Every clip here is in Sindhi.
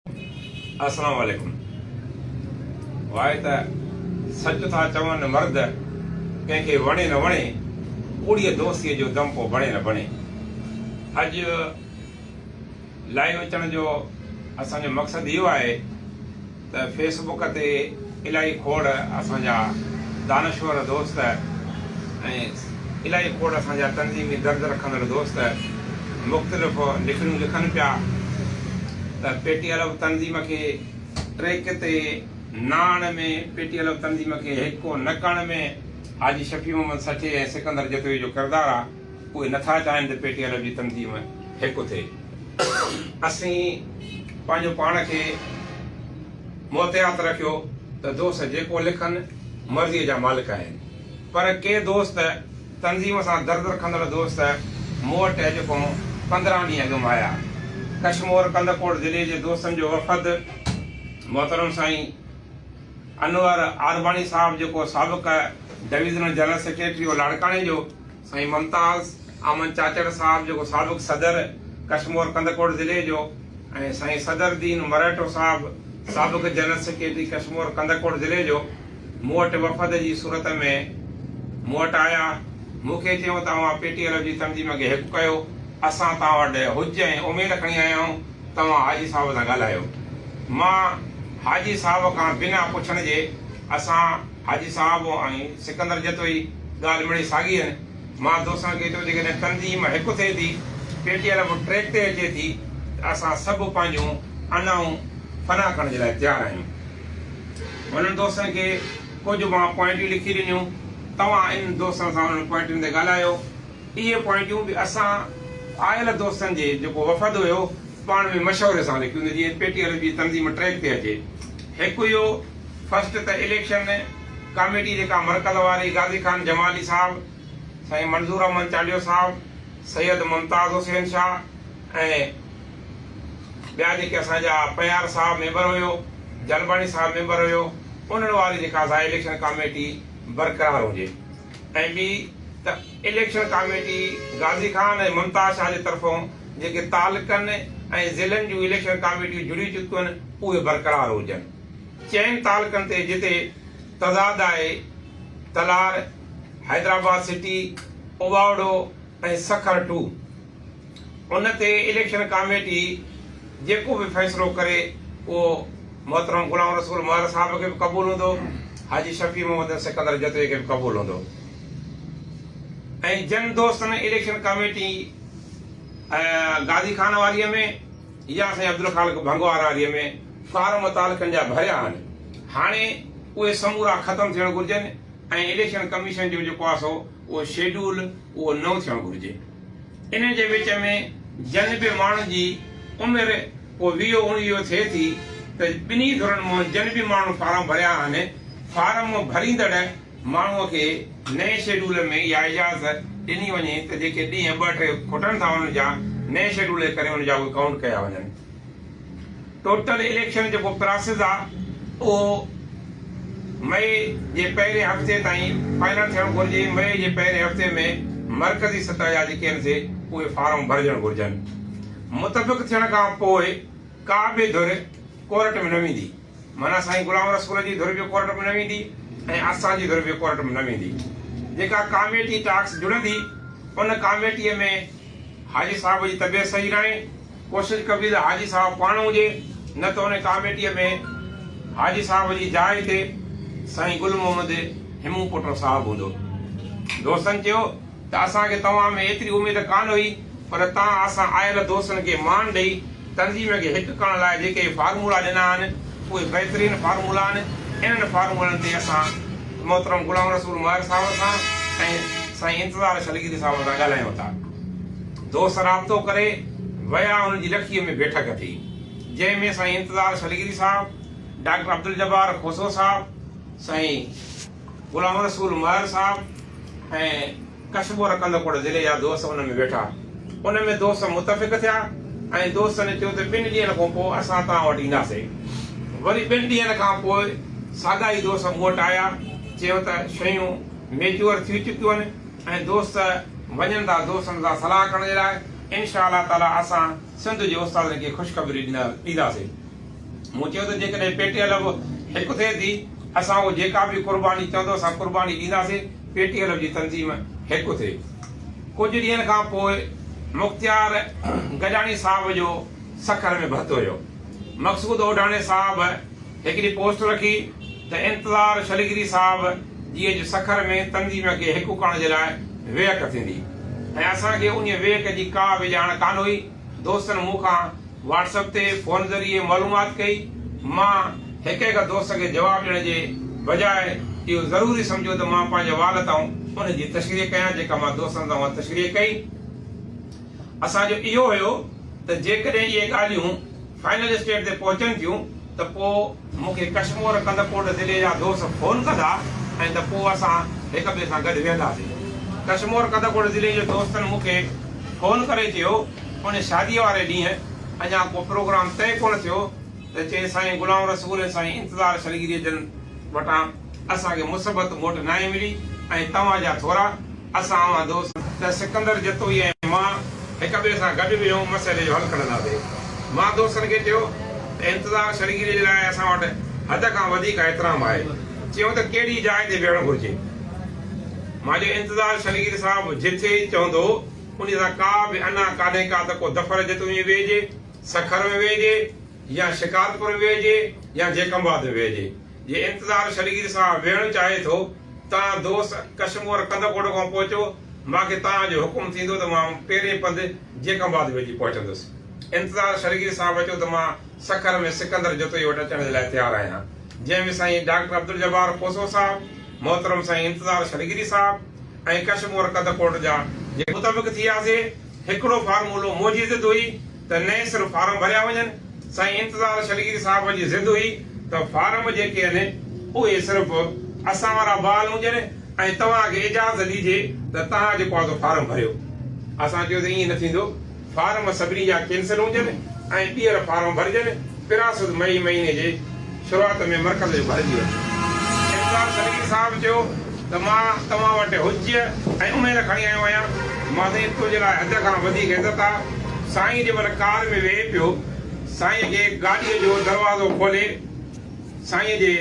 السلام عليڪم واء ته سچ ٿا چون مرد ڪنهن کي وڻي نه وڻي ڪوڙيء دوستيء جو دم پو بڻي نه بڻي اڄ لائيو اچڻ جو اسان جو مقصد اهو آهي ته فيس بڪ تي الائي کوڙ اسان جا دانشور دوست ۽ الائي کوڙ اسان جا تنظيمي درد رکندڙ دوست مختلف لکڻيون لکن پيا ته پي ٽي الف تنظيم کي ٽريڪ تي نه آڻڻ ۾ پي ٽي الف تنظيم کي هڪ نه ڪرڻ ۾ حاجي شفيع محمد سٺي ۽ سڪندر جتوئي جو ڪردار آ اهي نٿا چاهين ته پي ٽي الف جي تنظيم هڪ ٿئي. اسين پنهنجو پاڻ کي محتياط رکيو ته دوست جيڪو لکن مرضيء جا مالڪ آهن. پر ڪي دوست تنظيم سان درد رکندڙ دوست مون وٽ اڄ کان 15 ڏينهن اڳ م آيا. ڪشمور ڪنڌڪوٽ ضلعي جي دوستن جو وفد محترم سائين انور عارباڻي صاحب جيڪو سابق ڊويزنل جنرل سيڪريٽري هو لاڙڪاڻي جو، سائين ممتاز احمد چاچڙ صاحب جيڪو سابق صدر ڪشمور ڪنڌڪوٽ ضلعي جو ۽ سائين صدر الدين مرهٽو صاحب سابق جنرل سيڪريٽري ڪشمور ڪنڌڪوٽ ضلعي جو مون وٽ وفد جي صورت ۾ مون وٽ آيا مون کي چيائون ته اوهان پي ٽي ايل جي تنظيم کي هڪ ڪيو اسان توهان وٽ حج ۽ اميد کڻي آيا آهيون توهان حاجي صاحب سان ڳالهايو مان حاجي صاحب کان بنا پڇڻ جي اسان حاجي صاحب ۽ سڪندر جتوئي ڳالهه مڙئي ساڳي آهن. مان دوستن کي چيو جيڪڏهن تنظيم هڪ ٿئي ٿي، پي ٽي ايل به ٽريڪ تي اچي ٿي ته اسان سڀ پنهنجون انائون فنا ڪرڻ جي لاء تيار آهيون. انهن دوستن کي ڪجهه مان پوائنٽيون لکي ڏنيون، توهان انهن دوستن سان انهن پوائنٽن تي ڳالهايو. اهي پوائنٽيون به اسان آيل دوستن جي جيڪو وفد هيو پاڻ ۾ مشوري سان لکيون ته جيئن پي ٽي ايل جي تنظيم ٽريڪ تي اچي. هڪ اهو فرسٽ ته اليڪشن ڪاميٽي جيڪا مرڪز واري غازي خان جمالي صاحب، سائين منظور احمد چانڊيو صاحب، سيد ممتاز حسين شاهه ۽ ٻيا جيڪي اسان جا پيار صاحب ميمبر هيو، جلباڻي صاحب ميمبر هيو، انهن واري جيڪا سا اليڪشن ڪاميٽي برقرار هجي ۽ ٻي ته اليڪشن ڪاميٽي غازي خان ۽ ممتاز شاهه جي طرفون جيڪي تعلقن ۽ ضلعن جون اليڪشن ڪاميٽيون جڙي چڪيون آهن اهي برقرار هجن. چئن تعلقن تي جتي تضاد آهي، تلار، حيدرآباد سٽي، اوٻاوڙو ۽ سکر ٽو، ان تي اليڪشن ڪاميٽي جيڪو به فيصلو ڪري اهو محترم غلام رسول مهر صاحب کي به قبول هوندو، حاجي شفيع محمد ۽ سڪندر جتوئي کي به قبول هوندو ۽ جن دوستن اليڪشن ڪاميٽي غازي خان واريء ۾ يا سائين عبدالخالق ڀنگوار واريء ۾ فارم تعلقن جا ڀريا آهن هاڻي اهي سمورا ختم ٿيڻ گهرجن ۽ اليڪشن ڪميشن جو جيڪو آهي سو اهو شيڊول اهو نئون ٿيڻ گهرجي. انهن جي وچ ۾ جن به ماڻهن جي عمر ڪو ويهو اڻويهو ٿئي ٿي ته ٻنهي ڌرن مان جن به ماڻهن فارم ڀريا آهن فارم ڀريندڙ ماڻهوء کي نئين شيڊول ۾ اها اجازت ڏني وڃي ته جيڪي ڏينهن ٻه ٽي کٽن ٿا انهن جا نئين شيڊول جي ڪري ان جا اهي ڪائونٽ ڪيا وڃن. ٽوٽل اليڪشن جيڪو پراسز آ اهو مئي جي پهرين هفتي تائين فائنل ٿيڻ گهرجي، مئي جي پهرين هفتي ۾ مرڪزي سطح جا جيڪي آهن سي اهي فارم ڀرجڻ گهرجن. متفق ٿيڻ کان پوء ڪا به ڌر ڪورٽ ۾ نه ويندي. معنيٰ سائين غلام رسول جي ڌر به ڪورٽ ۾ نه ويندي ۽ اسان جي ڌر به ڪورٽ ۾ نه ويندي. جيڪا ڪاميٽي ٽاڪس جڙندي ان ڪاميٽيء ۾ حاجي صاحب جي طبيعت صحيح ناهي، ڪوشش ڪبي ته حاجي صاحب پاڻ هجي نه ته ان ڪاميٽيء ۾ حاجي صاحب جي جاء تي سائين گل محمد همون پوٽو صاحب هوندو. دوستن چيو ته اسان کي توهان ۾ ايتري اميد ڪانه هئي پر توهان اسان آيل دوستن کي مان ڏئي تنظيم کي هڪ ڪرڻ لاء جيڪي فارمولا ڏنا آهن اهي بهترين فارمولا آهن انهن فارمولن تي اسان محترم غلام رسول مهر صاحب سان ۽ سائين انتظار شلگيري صاحب سان ڳالهايون ٿا. دوست رابطو ڪري ويا انهن جي لکيء ۾ بيٺڪ ٿي جنهن ۾ سائين انتظار شلگيري صاحب، ڊاڪٽر عبدالجبار کوسو صاحب، سائين غلام رسول مهر صاحب ۽ ڪشمور ڪنڌڪوٽ ضلعي جا دوست ان ۾ ويٺا. ان ۾ دوست متفق ٿيا ۽ دوستن چيو ته ٻن ڏينهن کان پوء اسان توهان وٽ اينداسين. وري ٻن ڏينهن کان پوء ساڳا ئي دوست مون وٽ آيا، چيو ته شيون ميچوئر ٿي چڪيون آهن ۽ دوست وڃن ٿا دوستن سان صلاح ڪرڻ جي لاء، انشاء الله تعاليٰ اسان سنڌ جي استادن کي خوشخبري ڏينداسين. مون چيو ته جيڪڏهن پي ٽي ايل به هڪ ٿئي ٿي، اسان اهو جيڪا به قرباني چوندو اسان قرباني ڏينداسين، پي ٽي ايل جي تنظيم هڪ ٿئي. ڪجهه ڏينهن کان پوء مختيار گڏاڻي صاحب جو سکر ۾ ڀت هيو. مقصود اوڍاڻي صاحب هڪڙي پوسٽ رکي ته انتظار شلگري صاحب جي اڄ سکر ۾ تنظيم کي هڪ ڪرڻ جي لاء ويهڪ ٿيندي ۽ اسان کي انهيء ويهڪ جي ڪا به ڄاڻ ڪانه هئي. دوستن مون کان واٽس اپ تي فون ذريعي معلومات ڪئي. مان هڪ هڪ دوست کي جواب ڏيڻ جي بجاء اهو ضروري سمجهيو ته مان پنهنجي وال تان ان جي تشريح ڪيان جيڪا مان دوستن سان اها تشريح ڪئي. اسان جو اهو هيو ته جيڪڏهن اهي ڳالهيون فائنل اسٽيٽ تي پهچن ٿيون ته پوء مون کي ڪشمور ڪنڌڪوٽ ضلعي جا دوست فون ڪندا ۽ ته پوء اسان هڪ ٻئي سان گڏ ويهنداسين. ڪشمور ڪنڌڪوٽ ضلعي جي دوستن مون کي فون ڪري چيو ان شاديء واري ڏينهن اڃا ڪو پروگرام طئي ڪونه ٿيو ته چئين سائين غلام رسول ۽ سائين انتظار شلگيريء جن وٽان اسان کي مثبت موٽ ناهي ملي ۽ توهان جا ٿورا اسان اوهان دوست ته سڪندر جتوئي ۽ مان هڪ ٻئي سان گڏ ويهون مسئلي جو حل ڪڍنداسين. مان دوستن کي چيو ته انتظار شرگيري جي لاء اسان وٽ حد کان وڌيڪ احترام آهي. چيائون ته ڪهڙي جاء تي ويهڻ گهرجي. مان چيو انتظار شرگيري صاحب جٿي چوندو انهي سان ڪا به انا ڪانهي ڪا ته ڪو دفر جتوئي ۾ ويهجي، سکر ۾ ويهجي يا شڪارپور ۾ ويهجي يا جيڪب آباد ۾ ويهجي. جي انتظار شرگيري صاحب ويهڻ چاهي ٿو تان دوست ڪشمور ڪنڌڪوٽ کان پهچو، مان کي تان جو حڪم ٿيندو ته مان پهرين پنڌ جيڪب آباد ويجهي پهچندس. انتظار شرگيري صاحب چيو ته مان سکر ۾ سڪندر جتوئي وٽ اچڻ جي لاء تيار آهيان. جنهن ۾ سائين ڊاڪٽر عبدالجبار کوسو صاحب، محترم سائين انتظار شرگيري صاحب ۽ ڪشمور ڪنڌڪوٽ جا جيڪي متفق ٿي وياسي. هڪڙو فارمولو منهنجي ضد هئي ته نئين سر فارم ڀريا وڃن. سائين انتظار شلگيري صاحب جي ضد هئي ته فارم جيڪي آهن اهي صرف اسان وارا بحال هجن ۽ توهان کي اجازت ڏجي ته توهان جيڪو آهي سو فارم ڀريو. اسان چيو ته ائين نه ٿيندو، فارم سڀني جا ڪينسل هجن ۽ ٻيهر فارم ڀرجن، پراسد مئي مهيني جي شروعات ۾ مرڪز جو ڀرجي وڃي. انتظار شلگيري صاحب چيو ته مان توهان وٽ حج ۽ اميد کڻي آيو آهيان، مان سائين تنهنجي لاء حد کان وڌيڪ عزت آ. سائين جنهن مهل ڪار ۾ ويهي پيو، سائين کي گاڏيء جو دروازو کولي سائين جي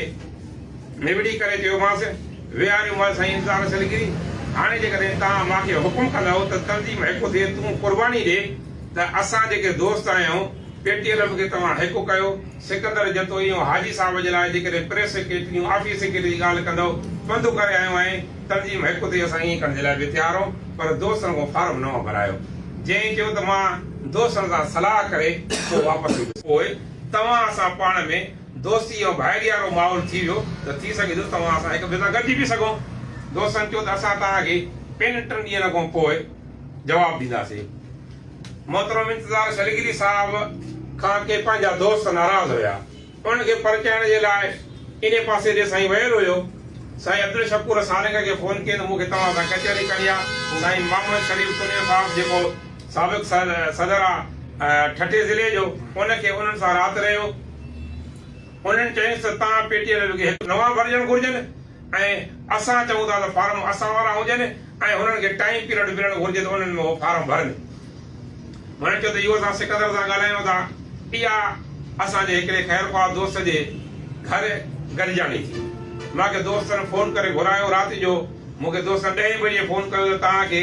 نوڙي ڪري چيومانس، ويهاريومانس سائين انتظار شلگيري، هاڻي جيڪڏهن توهان مان کي حڪم ڪندؤ ته تنظيم هڪ ٿئي تون قرباني ڏي ته اسان جيڪي دوست آهيون پي ٽي ايل ايف کي توهان هڪ ڪيو، سڪندر جتوئي ۽ حاجي صاحب جي لاء جيڪڏهن پريس سيڪريٽري ۽ آفيس سيڪريٽري جي ڳالهه ڪندؤ، پنڌ ڪري آيو آهين، تنظيم هڪ ٿئي اسان ائين ڪرڻ جي لاء به تيار آهيون پر دوستن کان فارم نوان ڀرايو. جنهن چيو ته مان دوستن سان صلاح ڪري پوء واپس ايندس. پوء توهان اسان پاڻ ۾ دوستي ۽ ڀائريارو ماحول ٿي ويو ته ٿي سگهي ٿو توهان اسان هڪ ٻئي سان گڏجي به سگهون. دوستن چيو ته اسان توهان کي ٻن ٽن ڏينهن کان پوء جواب ڏينداسين. محترم انتظار شلگيري صاحب کان ڪي پنهنجا دوست ناراض هيا. انهن کي پرچائڻ جي لاء انهي پاسي ڏي سائين ويل هيو. سائين عبدالشڪور سارنگ کي فون ڪيم ته مون کي توهان سان ڪچهري ڪرڻي آ. سائين محمد شريف تنيو صاحب جيڪو سابق صدر آ ٺٽي ضلعي جو ان کي انهن سان رات رهيو. انهن چيس ته توهان پي ٽي ايل کي هڪ نوان ڀرجڻ گهرجن ۽ اسان چئون ٿا ته فارم اسان وارا هجن ۽ هنن کي ٽائيم پيريڊ ملڻ گهرجي ته انهن ۾ هو فارم ڀرن. هنن چيو ته اهو اسان سڪندر سان ڳالهايون ٿا. اها اسان جي هڪڙي خيرخواهه دوست جي گهر گڏجاڻي ٿي. مان کي دوستن فون ڪري گهرايو. رات جو مون کي دوستن ڏهين بجي فون ڪيو ته توهان کي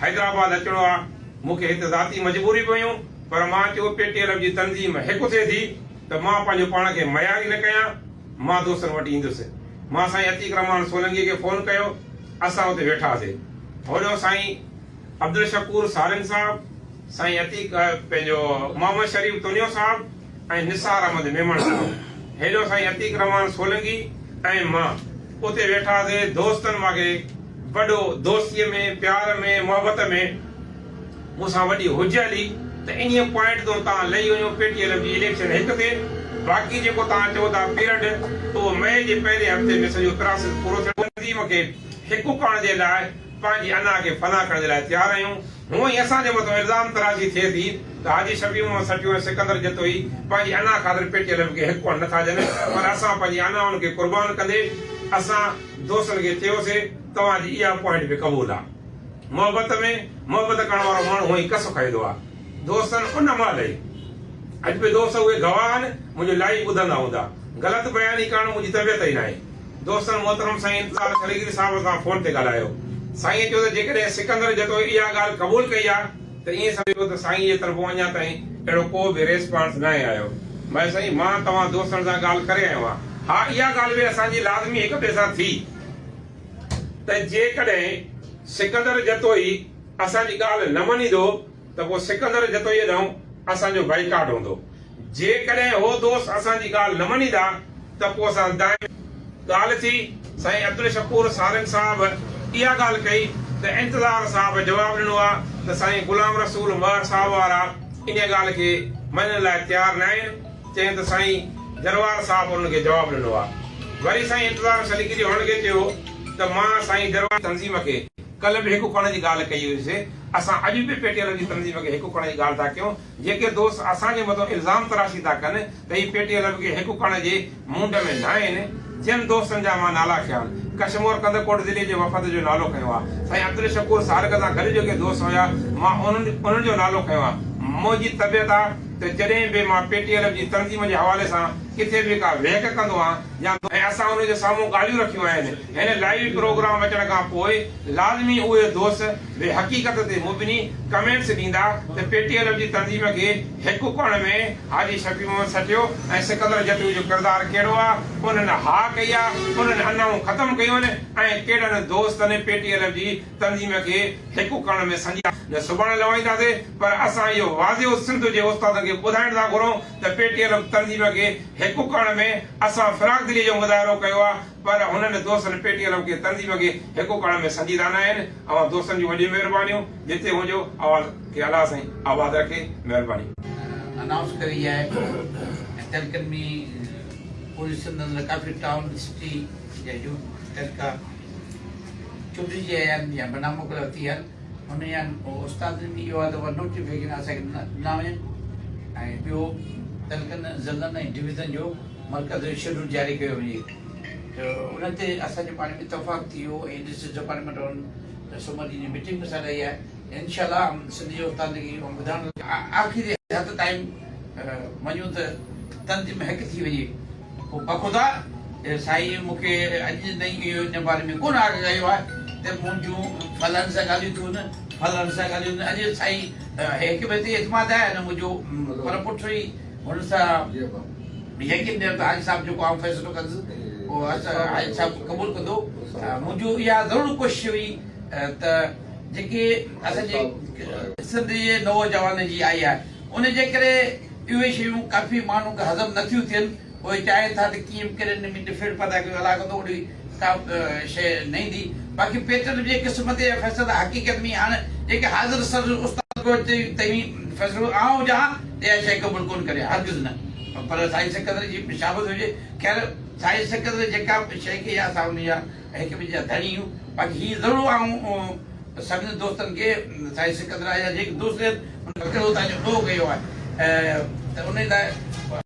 حيدرآباد اچڻو آهي. مون کي هت ذاتي مجبوري به هيون پر مان چيو پي ٽي ايل ايف جي تنظيم هڪ ٿئي ٿي ته مان پنهنجو پاڻ کي معياري نه ڪيان. مان دوستن وٽ ايندس. مان سائين عتيق الرحمان سولنگي کي فون ڪيو. اسان اتي ويٺاسي. هوڏهون سائين عبدالشڪور سارنگ صاحب، سائين عتيق پنهنجو محمد شريف تنيو صاحب ۽ نثار احمد ميمڻ صاحب، هيڏهون سائين عتيق الرحمان سولنگي ۽ مان اتي ويٺاسي. دوستن مان کي وڏو دوستيء ۾ پيار ۾ محبت ۾ مون سان وڏي حج هلي ته انهيء پوائنٽ تون تان لهي وڃو پي ٽي ايل ايف جي اليڪشن هڪ ٿئي باقي جيڪو توهان چئو ٿا پيرڊ اهو مئي جي پهرين هفتي ۾ سڄو پراسيس پورو ٿيڻ تنظيم کي هڪ ڪرڻ جي لاء پنهنجي انا کي فنا ڪرڻ جي لاء تيار آهيون هونئن ئي اسان جي مٿان الزام تراشي ٿئي ٿي ته حاجي شفيع محمد سٺيو ۽ سڪندر جتوئي پنهنجي انا خاطر پي ٽي ايل ايف کي هڪ ڪرڻ نٿا ڏين پر اسان پنهنجي انائن کي قربان ڪندي اسان دوستن کي چيوسي توهان جي اها پوائنٽ به قبول آ. محبت ۾ محبت ڪرڻ وارو ماڻهو هونئن ئي ڪس کائيندو آ. دوستن ان مهل ئي اڄ به دوست اهي گواهه آهن. منهنجو لائيو ٻڌندا هوندا. غلط بياني ڪرڻ منهنجي طبيعت ئي ناهي. دوستن محترم سائين انتظار سليگري صاحب سان فون تي ڳالهايو. سائينء چيو ته جيڪڏهن سڪندر جتوئي اها ڳالهه قبول ڪئي آ ته ائين سمجهو ته سائينء جي طرفون اڃا تائين اهڙو ڪو به ريسپانس ناهي آيو. مئي سائين مان توهان دوستن سان ڳالهه ڪري آيو آهيان. ها اها ڳالهه به اسان جي لازمي هڪ ٻئي سان ٿي ته جيڪڏهن سڪندر جتوئي اسان جي ڳالهه نه مڃيندو ته پوء سڪندر جتوئيء ڏانهن اسان جو بائيڪاٽ هوندو. جيڪڏهن هو دوست اسان جي ڳالهه نه مڃيندا ته پوء اسان دائمي ڳالهه ٿي. سائين عبدالشڪور سارنگ صاحب اها ڳالهه ڪئي ته انتظار صاحب جواب ڏنو آ ته سائين غلام رسول مهر صاحب وارا انهيء ڳالهه کي مڃڻ لاء تيار ناهن. چيائين ته سائين جروار صاحب انهن کي جواب ڏنو آ. وري سائين انتظار سليگري هنن کي چيو ته مان سائين جروار تنظيم کي ڪلهه به هڪ ڪرڻ جي ڳالهه ڪئي هئي سي، اسان اڄ به پي ٽي ايل جي تنظيم کي هڪ ڪرڻ جي ڳالهه ٿا ڪيون، جيڪي دوست اسان جي مٿان الزام تراشي ٿا ڪن ته هي پي ٽي ايل کي هڪ ڪرڻ جي مونڊ ۾ ناهن، جن دوستن جا مان نالا کنيا آهن، ڪشمور ڪنڌڪوٽ ضلعي جي وفد جو نالو کنيو آهي، سائين عبدالشڪور سارڪ سان گڏ جيڪي دوست هيا مان انهن جو نالو کنيو آهي، منهنجي طبيعت آ ته جڏهن به مان پي ٽي ايل جي تنظيم جي حوالي سان ڪٿي به ڪا ويهڪ ڪندو آهيان يا ۽ اسان انهن جي سامهون ڳالهيون رکيون آهن، هن لائيو پروگرام اچڻ کان پوء لازمي اهي دوست به حقيقت تي مبني ڪمينٽس ڏيندا ته پي ٽي ايل جي تنظيم کي هڪ ڪرڻ ۾ حاجي شفيع محمد سٺيو ۽ سڪندر جتوئي جو ڪردار ڪهڙو آ، انهن ها ڪئي آ، انهن انائون ختم ڪيون آهن ۽ ڪهڙن دوستن پي ٽي ايل جي تنظيم کي هڪ ڪرڻ ۾ سنجيده نه سڀاڻي لوائينداسين پر اسان اهو واضح سنڌ جي استادن کي ٻڌائڻ ٿا گهرون ته پي ٽي ايل تنظيم کي هڪ ڪرڻ ۾ اسان فراخ دلي جو مظاهرو ڪيو آ پر هنن دوستن پي ٽي ايل کي تنظيم کي هڪ ڪرڻ ۾ سنجيده نه آهن. اوهان دوستن جون وڏيون مهربانيون. جتي هجو اوهان کي الله سائين آباد رکي. مهرباني. انائونس ڪري آهي ۽ تعلقن ۾ پوري سنڌ اندر ڪافي ٽائون سٽي جا يوٿ تعلقا چونڊجي آيا آهن يا بنا موڪل ٿي آهن ان جا استادن ۾ اهو آهي ته اها نوٽيفڪيشن اسان کي ڏنا وڃن ۽ ٻيو تعلقن ضلعن ۽ ڊويزن جو مرڪز جو شيڊول جاري ڪيو وڃي ته ان تي اسان جو پاڻ ۾ اتفاق ٿي ويو ۽ ڊسٽرڪٽ ڊپارٽمينٽ ان سومر ڏينهن جي ميٽنگ به سڏائي آهي انشاء الله سنڌ جي استادن کي اهو ٻڌائڻ آخري حد تائين مڃون ته تنظيم هڪ ٿي وڃي پوء بخدا سائين مون کي اڄ تائين اهو ان باري ۾ ڪونه آگاهه ڪيو آهي ته منهنجون فلاڻي سان ڳالهيون ٿيون فلاڻي سان ڳالهيون اڄ سائين هڪ ٻئي تي اعتماد آهي نه منهنجو پر پٺ ئي هن سان يقين ڏيڻ ته حاجي صاحب جيڪو آئون فيصلو ڪندس اهو حاجي صاحب قبول ڪندو. منهنجو اها ضرور ڪوشش هئي ته جيڪي اسان جي سنڌ جي نوجوانن جي آئي آهي ان جي ڪري اهي شيون ڪافي ماڻهن کي هضم نه ٿيون ٿين اهي چاهين ٿا ته ڪيئن به ڪري ان ۾ ڏڦيڙ پيدا ڪيو الله ڪندو اهڙي ڪا به شيء نه ايندي باقي پيٽرن جي قسم تي فيصلا حقيقت ۾ هاڻ جيڪي حاضر سر استاد توهين فيصلو آئون هجان ها ته اها شيء قبول ڪونه ڪريان هرگز نه پر سائين سڪندر جي شابس هجي خير سائين سڪندر جيڪا به شيء ڪئي آهي اسان ان جا هڪ ٻئي جا ڌڻي آهيون باقي هي ضرور آئون سڀني دوستن کي سائين سڪندر يا جيڪي دوست آهن انهن کي اتان جو ڏوهه ڪيو آهي ته ان لاء.